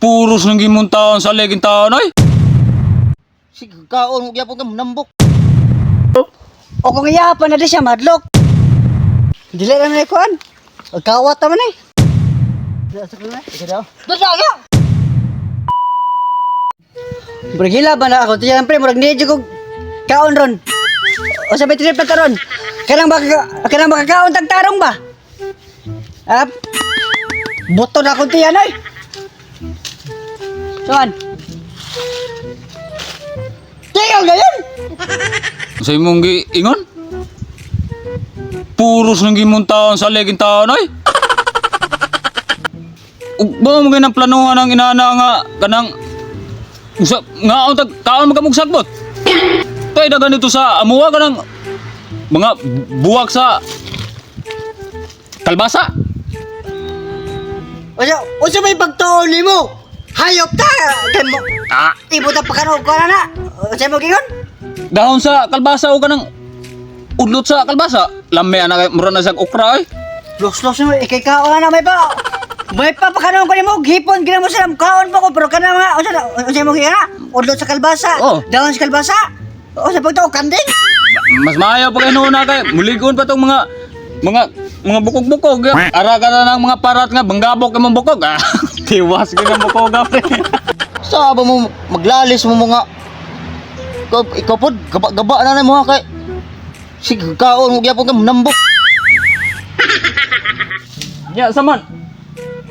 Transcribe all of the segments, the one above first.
Puros nang gimong taon sa leging taon ay. Sige, kaon mo gyapon ka nambok. O kung iya pa na di siya madlok. Dili ra man kuan. Kawat ta man eh. Dada na. Murag hila ba na ako? Tiyan pre, murag niya ko kaon ron. O sa trip na karon. Kanang makakaon tag tarong ba? Ah, buto na akong tiyan ay. Saan? Tingnan gayon! Sa imong giingon? Puros nang gimong taon sa leging taon ay. Ug ba mo ganang planuhan ang inana nga kanang usa ngaon tag kaon magkamugsakbot. Tay dagan dito sa amuwa kanang mga buwak sa kalbasa. Unsa may pagtuon nimo? Hayop ta! Kay mo, Ah, ibot ang pakanog ko na na. Unsa mo gingon? Dahon sa kalbasa o kanang udlot sa kalbasa. Lami ana kay mura na siyang okra ay. Los-los mo, ikay kaon na may pa. May pa pakanog ko nimo, gipon gina mo sila kaon pa ko pero kana mga unsa mo gingon na? Udlot sa kalbasa. Oh. Dahon sa kalbasa. Unsa pagtuo kanding? Mas maayo pa kay noon na kay muligon pa tong mga bukog-bukog. Ara ka na ng mga parat nga banggabok imong bukog. Ah, tiwas gyud ang bukog ah, pre. Sa ba mo maglalis mo mga ikaw pod gaba-gaba na nimo ha kay sige kaon mo gyapon ka nambok. Nya saman.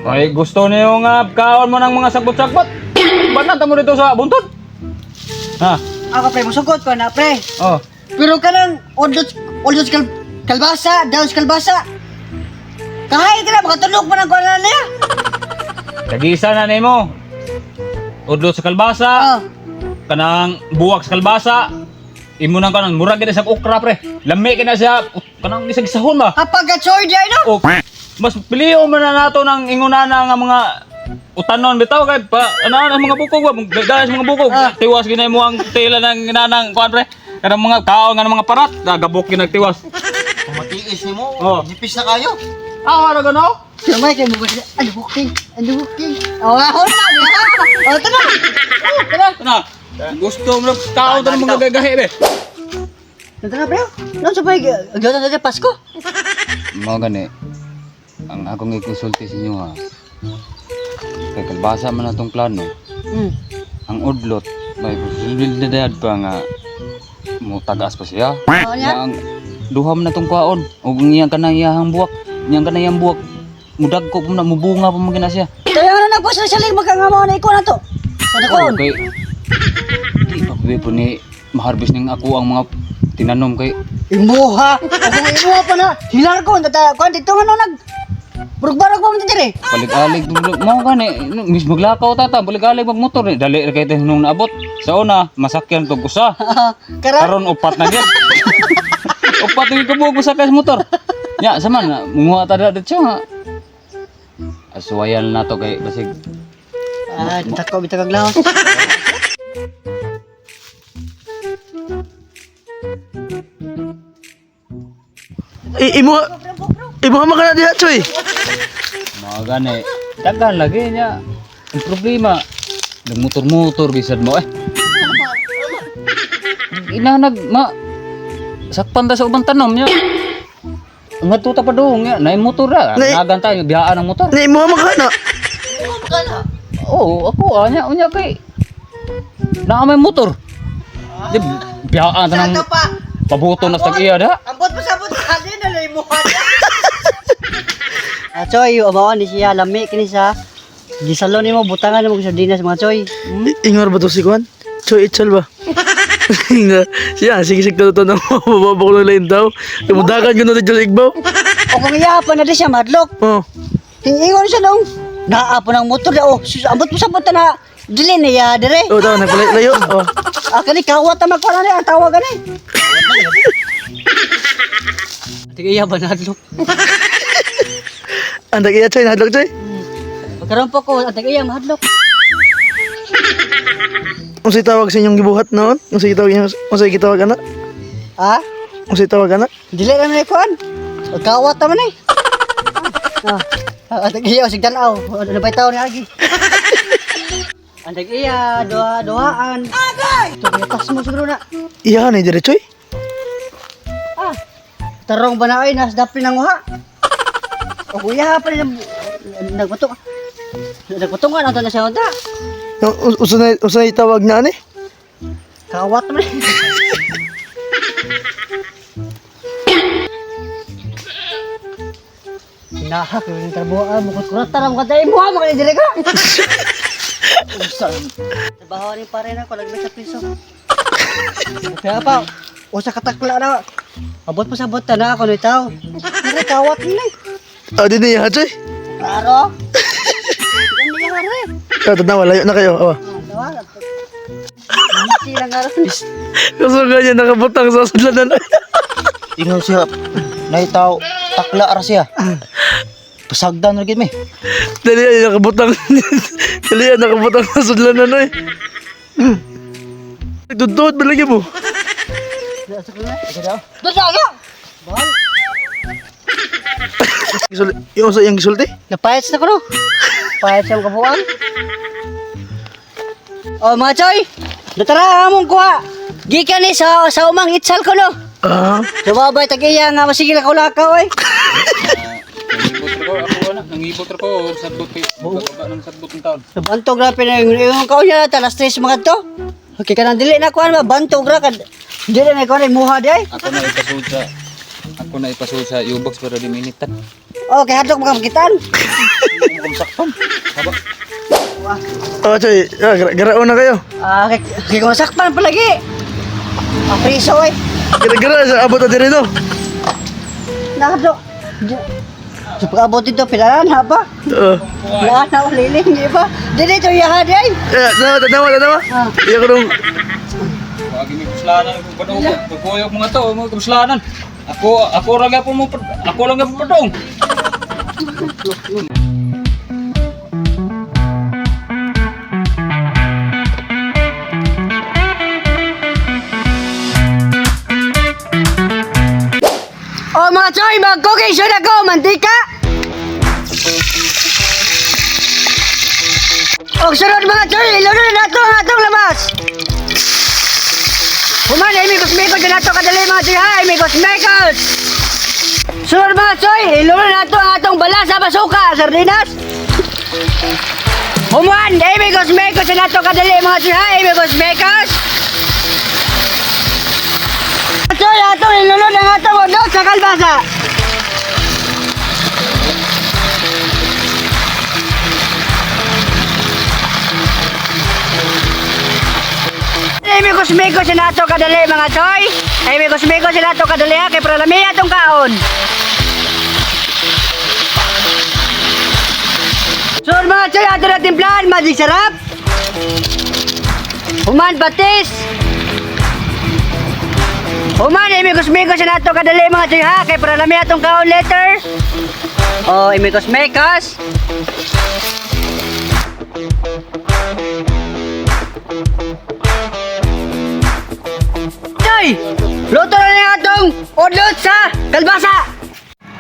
Ay gusto niyo nga kaon mo ng mga sagbot-sagbot. Ba't nata mo dito sa buntod? Ha? Ako pre, musugod ko na pre. Oh. Pero kanang udlot udlot sa kalbasa, dahon sa kalbasa. Kahay ka na, makatulog pa ng kuwan na niya. Tagisa na nimo. Udlot sa kalbasa, Ah, kanang buwak sa kalbasa. Imo nang kanang murag gid sa okra pre. Lami kay na siya kanang isang sahon ba. kapag ka-choy di ay no? O, mas piliyo man na nato ng ingunana nga mga utanon bitaw kay pa ano ang mga bukog ba dahil sa mga bukog tiwas ginay mo ang tela ng inanang kuan pre kanang mga kaon nga ng mga parat nagabok ginagtiwas. Matiis nimo, Oh. nipis na kayo. Ah, ano gano? Sumay kay mo ba sila? Ano booking? Ano booking? Oh, ako na. Oh, tara. Oh, tara. Na gusto mo kaon ta ng mga gagahi be. Tara pre. No sabay gyud na Pasko. Mao gani ang akong ikonsulti sa inyo ha. Kay kalbasa man atong plano. Ang udlot may posibilidad pa nga mo tagas pa siya. Oh, Nga nya. ang duha man natong kwaon ug iyang kanang iyahang buwak, iyang kanang iyang buwak mudag ko na mubunga pa man gina siya. Kaya nga na nagpasa sa lig magkangamo na ikaw na to. Sa Oh, dakon. kay di pa po ni maharbis ning ako ang mga tinanom kay Imuha. Ako imuha pa na. Hilar ko tata kuan dito nga no nag Burug-barog pa mo diri. Balig-alig mao gani mis maglakaw tata balig-alig magmotor ni dali ra kay tayo nung naabot. Sa una masakyan tog usa. Karon Karon upat na gyud. Upat na gyud kabuok masakay sa motor. Nya sama na munguha ta dito nga. Asuwayan na to kay basig Ah, tako bitag ang lawas. Imo imo man ka na diha, Choy. Mga gani, daghan lagi niya. Ang problema, nagmotor-motor bisad mo eh. Inanag ma sakpan ta sa ubang tanom niya. Ang tuta pa doon niya, naay motor ra. Nagan tayo, biyaan ang motor. Na imo man ka na. Oo, ako ah, nya unya kay naa may motor. Di biyaan ta ng Sa pa. pabuto na sa tag-iya da. Ambot pa sabot kali na lay mo. Ah, Choy, umaon ni siya lami kini sa gisalon nimo butangan nimo sa sardinas mga Choy. Hmm? Ingor ba to si Kwan? Choy Itchal ba? Nga, siya, sige sige to na mababa ko ng lain daw. Tumudagan ko na dito sa igbaw. O kung iya pa na di siya madlok. Oh. Ingon siya nung naa po ng motor na oh, sus, ambot mo sabot na dili na ya dire. Oh, daw nagpalit layo. Oh. Ah, kani kawat ta magkuan ni ang tawag ani. Tiga iya ba nadlok? Ang tag iya, Choy, nahadlok, Choy. Pagkaroon po ko, ang iya mahadlok. Unsay tawag sa inyong gibuhat noon? Unsay tawag inyo? Unsay gitawag ana? Ha? Unsay tawag ana? Dili na ni kuan. Kawat ta man eh. Ah, ah, tag iya sig tan-aw. Ano ba taon ni agi? Ang tag-iya, duha, duhaan. Agay! Tumitas mo siguro na. Iyahan eh, dire, Choy. Ah, tarong ba na ay, nas dapin ang uha. O kuya pa rin, nagpatung, nagpatungan ang na siya unta. Usa na itawag na ani? Kawat man. Nahak yung trabaho, ah, bukod kurata ra mo katay mo, mga dili ka. Usa. Trabaho ni pare na ko nagbe sa piso. Kaya pa, usa ka takla na. Abot pa sa bot na ako ni tao. Pero kawat ni. Ah, di na iyahan, Choy. Klaro. Hindi yan eh. Ah, tanawa, layo na kayo. Oh. Ah, tawa. Hindi lang aron. Kaso ganyan, nakabutang sa sudlanan. Ingon siya, naitaw, takla ra siya. Pasagdan ra gid mi. Dali ay nakabutang. Dali ay nakabutang sa sudlanan ay. Nagdudod ba lagi mo? Doon na! Bahal. Yung sa iyang gisulti? Napayats na ko no. Payats ang kabuang. Oh mga choy, natara among kuha. Gikan ni sa umang itsal ko no. Ah, Sumabay tag iya nga masigil ako lakaw ay. Nangibot ra ko ako ana, nangibot ra ko og sadbot kay baba ng sadbot ng taon. Sa bantog ra pinay yung kaon niya talas tres mga to. Okay kanang dili na kuan ba bantog ra kad dili na kuan ay muha di ay. Ako na ipasud sa U-box para di minitan. Oh kay hadlok mga makitaan. Sakpan. Haba. oh, Choy, ah, garaon na kayo. Ah, kay kay kung sakpan palagi. Ah, priso ay. Gara-gara sa abot na diri no. Nahadlok. Sa pag-abot dito pilaran ha ba? Oo. Wala na uliling di ba? Dili to iya di ay. Eh, tanawa, tanawa, tanawa. Ah. Iya ko nung Wagi mi kuslanan kung padong pagkuyog mga to, mga kuslanan. Ako ako ra gyapon mo ako lang gyapon padong. Oh mga choy, mag-cooking show na ko, mantika. Og sunod mga choy, ilunod na nato ang atong lamas. Human, ay may kosmekos na nato kadali mga choy, ha? Ay may kosmekos. Sunod mga choy, ilunod na nato ang atong bala sa basuka, sardinas. Human, ay may kosmekos na nato kadali mga choy, ha? Ay may kosmekos. Choy, atong ilunod ang atong udot sa kalbasa. Ay, may kosmeko sa nato kadali mga choy. Ay, may kosmeko sa nato kadali ha, kay para lami atong kaon. So mga choy, ato na timplahan, magic sarap. Human patis. Human, ay may kosmeko sa nato kadali mga choy ha, kay para lami atong kaon later. Oh, ay may kosmekos. Choy! Luto na niya atong udlot sa kalbasa!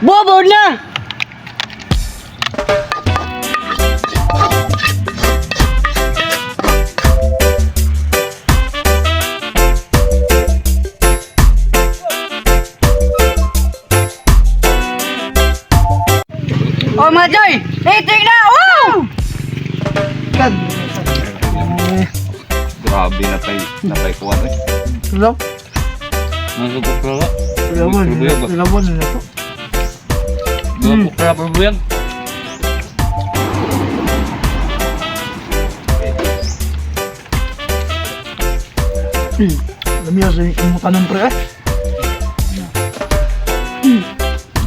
Bubod na! Oh mga Choy! Eating na! Wow! Grabe na tay kuwan eh. Sulaw. Nasugok ra. Sulawan, Buyag ba? sulawan na to. Dua pukra buyag. Lami sa imong tanong pre eh.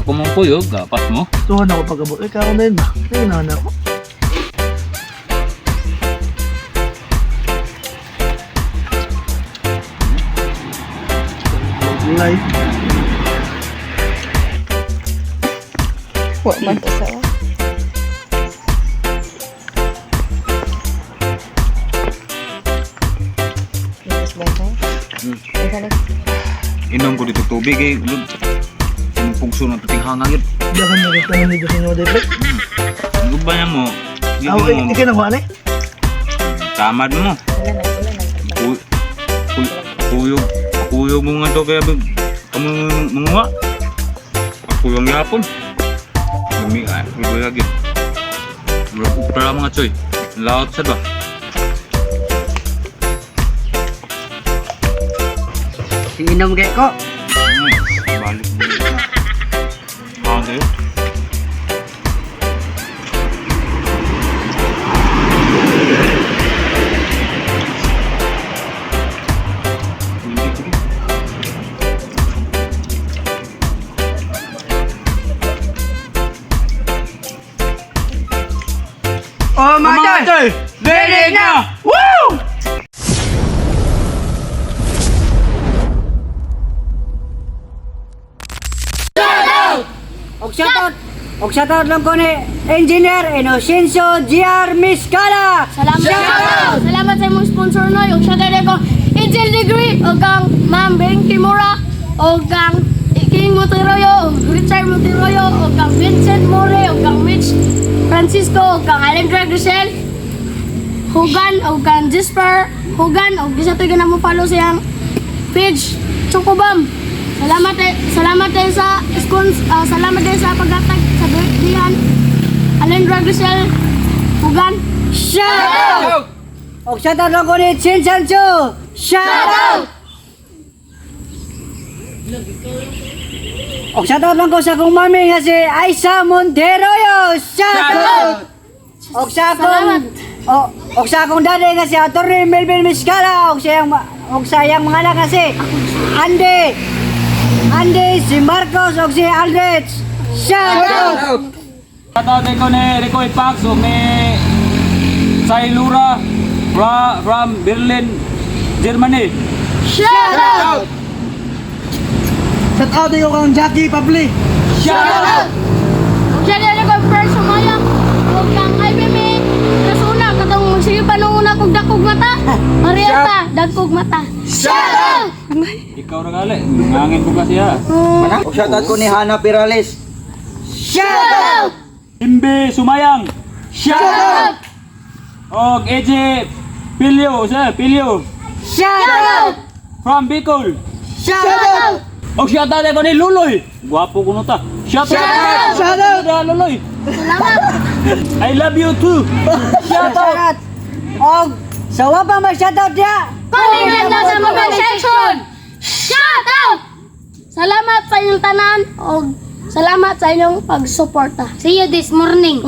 Ako mong kuyog, gapas mo. Tuhan ako pag-abot. Eh, kaon na yun ba? Ay, na ako. Life. Wa man to sa. Inom ko dito tubig eh. Ulod. Ang pugso na tuting hangin. Dagan na kita ni Diyos inyo, David. Ang guba niya mo. Ako, Gigi mo. ikaw na kuhaan eh. Tamad mo. Kuyog, kuyog mo nga to kaya kamo manguha. Kuyog yapon. Lami ay, kuyog lagi. Murag upra mga choy. Laot sad ba? Inom kay ko. Balik balik na. Ah, kayo? Oh, mga tol! Dili na! Woo! Og shoutout. Og shoutout lang ko ni Engineer Inocencio GR Miscala. Salamat. Salamat sa imong sponsor noy. Ug siya dali ko Angel Degree ug kang Ma'am Beng Kimura ug kang King Monteroyo ug Richard Monteroyo ug kang Vincent More ug kang Mitch Francisco ug kang Alendra Grisel Hugan ug kang Jasper Hugan ug bisa to mo follow siyang page Chocobam. Salamat eh, salamat eh sa spons, salamat eh sa paghatag sa birthdayhan Alendra Grisel Hugan. Shoutout. Og shoutout lang ko ni Chin Sancho. Shoutout. Og shoutout lang ko sa akong mami nga si Aisa Monteroyo. Shoutout. Og sa akong og sa akong daddy nga si Attorney Melvin Miscala og sa og sa iyang mga anak nga si Andy Andy, si Marcos og si Aldrich. Shoutout. Shoutout ko ni Rico Ipax o ni Sailura from Berlin, Germany. Shout out! Shout out ko kang Jackie Pabli. Shout out! Siya dali ko first sumayang ug kang IBM Rasuna katong sige pa nung una kog dakog mata. Marieta, dagkog mata. Shout out! Ikaw ra gali, ngangin ko kasi ha. Og shoutout ko ni Hana Perales. Shoutout. Imbe Sumayang. Shout out! Og AJ Pilio, sir, Pilio Shoutout. from Bicol. Shoutout. Og shout out ko ni Luloy. Gwapo kuno ta. Shout out! Shout out! Luloy. Salamat. I love you too. Shout out! Shoutout. Og sa wa pa mag-shoutout diya. Comment na sa comment section. Shout out! Salamat sa inyong tanan og salamat sa inyong pagsuporta. See you this morning.